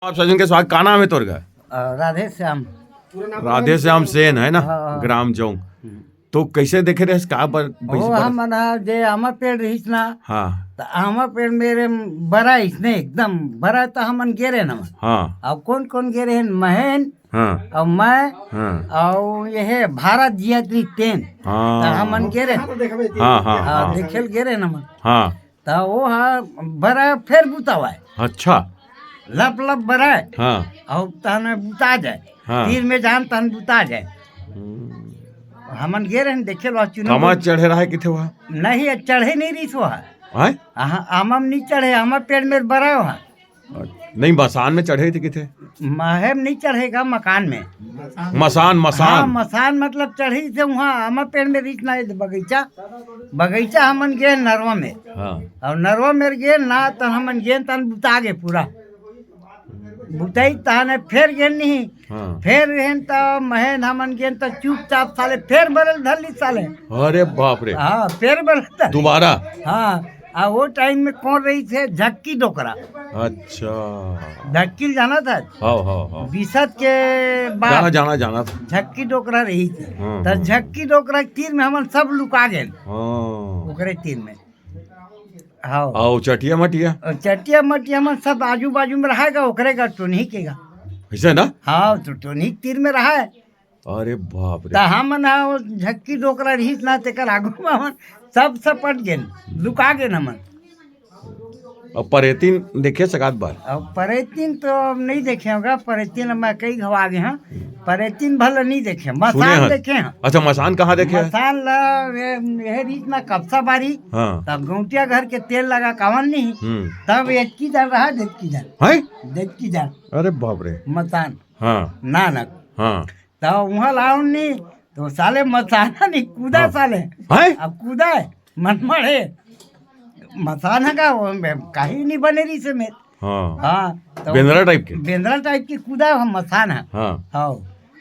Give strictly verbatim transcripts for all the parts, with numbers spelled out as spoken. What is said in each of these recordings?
आप सज्जन के स्वागत। का नाम है तोर का? अ, राधे श्याम। राधे श्याम सेन है ना? हाँ, हाँ। ग्राम जौंग। हम्म। तो कैसे देखे रहे का बर-, वो बरस- हमन ह जे आमा पेड़ रहिस ना, हाँ। त आमा पेड़ मेर बरा इसने एकदम बरा, त हमन गे रहे ना। हाँ। अब कौन कौन गे रहे? महेन, हाँ। और मैं, हाँ। और ये भारत जियत रही तेन। हाँ। त हमन गे रहे। हाँ, हाँ, हाँ, हाँ। देखे ल गे रहे ना हमन। हाँ। त वो ह बरा फेर बुतावाय। अच्छा। लप लप बरा। हाँ। और तहन बुता जाए। हाँ। तीर में जान तहन बुता जाए। हम्म। हमन गे रहन देखे लो चुनाव। कमा चढ़े रहा किथे वहाँ? नहीं, चढ़े नहीं रही सो है। हैं? आहा, आमा में नहीं चढ़े, आमा पेड़ में बरा वहाँ। नहीं, मसान में चढ़े थे किथे? माहे में नहीं चढ़ेगा, मकान में। मसान, मसान। हाँ, मसान मतलब चढ़ी से वहाँ आमा पेड़ में रहिस ना, बगीचा, बगीचा हमन गे नरवा में। हाँ। और नरवा में गे ना, त हमन गे तन बुता गे पूरा। बुताई तहने फेर गे नहीं। हाँ। फेर रहन त महेन हमन गे त चुपचाप साले फेर बरल धर ली साले। अरे बाप रे। हाँ, फेर बरल धर ली। दोबारा? हाँ। आ वो टाइम में कौन रही थे? झक्की डोकरा। अच्छा। झक्की जाना था? हाँ, हाँ, हाँ। बिसत के बाद जाना, जाना, जाना था। झक्की डोकरा रही थे। हाँ, त हाँ। झक्की डोकरा के तीर में हमन सब लुका गए। हाँ। ओकरे तीर में। हाँ। आओ चटिया मटिया? और चटिया मटिया हमन सब आजू बाजू में रहेगा, ओकरे का टोनही के गा। ऐसे ना? हाँ, तो टोनही के तीर में रहा है। अरे बाप रे। त हमन ह वो झक्की डोकरा रहिस ना, तेकर आगू में हमन सब सपट गेन, लुका गेन हमन। अब परेतिन देखे सकात बार? अब परेतिन तो नहीं देखे होगा, परेतिन मैं कई घवा गे हाँ, परेतिन भले नहीं देखे, सुने मसान हन। देखे हाँ। अच्छा, मसान कहाँ देखे हैं? मसान ला ये, ये रहिस ना कपसा बारी, हाँ। तब गौटिया घर के तेल लगा कावन नहीं, हम्म। तब एतकी जन रहा, देतकी जन। हैं? देतकी जन। अरे बाप रे। मसान। हाँ। नानक। हाँ। त उहाँ लाउन नी, तो साले मसाना नी कूदा हाँ। साले। हैं? अब कूदा है, मन मड़े। मसाना का वो में कहीं नहीं बने रही से में। हाँ। हाँ, तो बेंदरा टाइप के? बेंदरा टाइप के कूदा हम मसान है। हाँ। हाँ।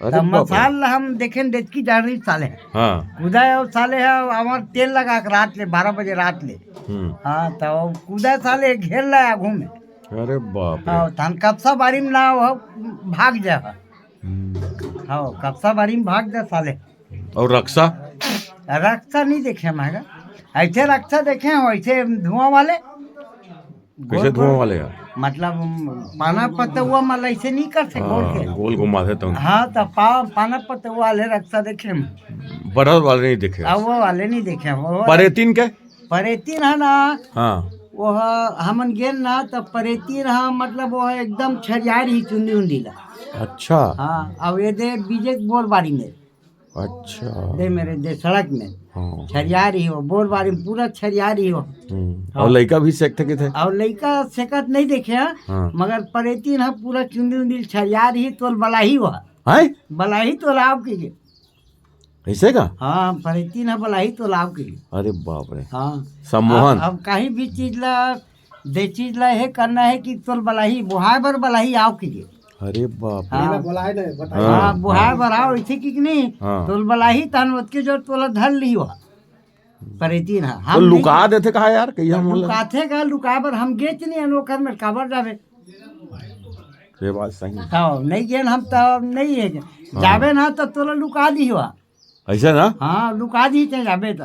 अरे त बाप रे। मसान ला हम देखेन देतकी जान रही साले। हाँ। कूदा है और साले है, हमार तेल लगा के रात ले, बारह बजे रात ले। हम्म। हाँ, तो कूदा साले घेर ला आगू में। अरे बाप रे। हाँ, तहन कपसा बारी में ना हो, भाग जा। हम्म। हाँ, कपसा बारी में भाग जा साले। और रक्षा? रक्षा नहीं देखे हम, हैगा। ऐसे रक्षा देखे हो, ऐसे धुआं वाले। कैसे गोल, धुआं गोल। वाले यार? मतलब, पाना पतौआ में ऐसे नहीं कर सके, गोल हाँ, के। गोल घुमा देता हूँ। हाँ, तो पा-, पाना पतौआ वाले रक्षा देखे हम। बड़ा वाले नहीं देखे। अब वो वाले नहीं देखे हम, वो परेतिन के? परेतिन है ना, हाँ। वो ह-, हमन गेन ना, त परेतिन ह, मतलब, वो ह एकदम छरिया रही चुंदी उंदी ला। अच्छा। हाँ, अब ये दे बीजे के बोर बारी में। अच्छा। दे मेरे दे सड़क में। हाँ। छरिया रही हो, बोर बारी में पूरा छरिया रही हो। हम्म। हाँ। और लइका भी सेकथे किथे? और लइका सेकत नहीं देखे हैं, हाँ। मगर परेतिन ह पूरा चुंदी उंदी छरिया रही, तोल बलाही हो। हैं? बलाही तोल आओ की। ऐसे का? हाँ, परेतिन ह बलाही तोल आओ की। अरे बाप रे। हाँ। सम्मोहन। अब, अब कहीं भी चीज ला, दे चीज ला ये करना है कि तोल बलाही, बोहाय बर बलाही आओ की। अरे बाप रे। हाँ। बोलाए ना, बताइए। हाँ, हाँ, बोहाय बर आओ, इसे की नहीं? हाँ। तोल बलाही तहन ओतके जोर तोला धर ली हो। परेतिन ह। तो हम लुका नहीं देथे कहा यार, कहिया हम बोला? लुकाथे का, लुकाए बर हम गेच नहीं अन ओकर में काबर जाबे। ये बात सही है। हाँ, नहीं गेन हम तो नहीं है। हाँ। जाबे ना तो तोला लुका दी हुआ। ऐसा ना? हाँ, लुका दी ते जाबे तो।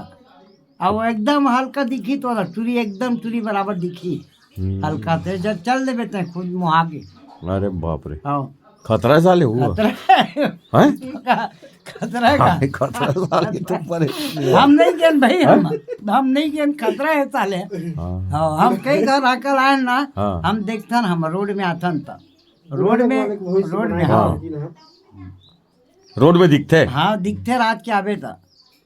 अब वो एकदम हल्का दिखी तोला, टूरी एकदम टूरी बराबर दिखी। हम्म। हल्का ते जब चल देबे ते खुद मुहा के। अरे बाप रे। हाँ। खतरा है साले हुआ। खतरा है। हैं? खतरा है का? हाँ, खतरा है साले तो परे। हम नहीं गेन भाई, हम, हैं? हम नहीं गेन, खतरा है साले। हाँ। हाँ, हम कई घर आकल आए ना, हाँ। हम देखथन, हम रोड में आथन त। रोड में, रोड में, हाँ। हाँ। रोड में दिखथे? हाँ, दिखथे रात के आबे त।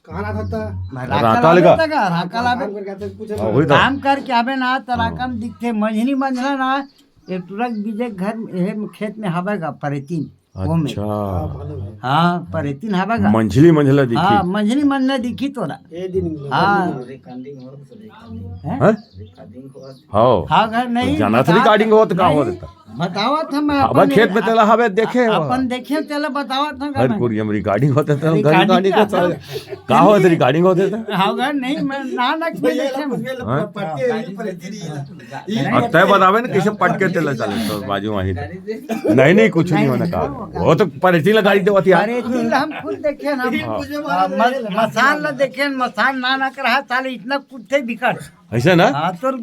कहाँ रात होता? रात राकल आबे का? त का, राकल आबे। काम करके आते, पूछे हाँ, वही तो। काम करके आबे ना, त हाँ। राकम दिखथे, मंझनी मंझना ना, ये तुरंत बीजे घर में, ये खेत में हवे गा, परेतिन, वो में। अच्छा। हाँ, मालूम है। हाँ, परेतिन हवे गा। मंझली मंझला दिखी। हाँ, मंझली मंझला दिखी तोला। ये दिन हाँ। हैं? हैं? हाँ। हाँ, घर नहीं, जाना था बता recording होत का नहीं। होत था? बतावत हम अब अपन खेत में तेला हवे देखे हो। अपन देखे तेला बतावत हम हर अपन। कोई हम रिकॉर्डिंग होते तेला रिकॉर्डिंग रिकॉर्डिंग का होता है। का होता रिकॉर्डिंग होते तेला? हाँ, घर नहीं, मैं ना, ना, मैं देखे हम। हाँ? पटके रही, पटके रही। अब तय बतावे ना कैसे पटके तेला चले तो बाजू वहीं पे। नहीं, नहीं, कुछ नहीं होने का। वो तो परेती लगाई देवत यार। अरे, जी, हम खुद देखे ना। हाँ। हाँ, मस-, मसान ला देखे, मसान ना, ना कर रहा, साले इतना कुत्ते बिकट। ऐसे ना? हाँ, तो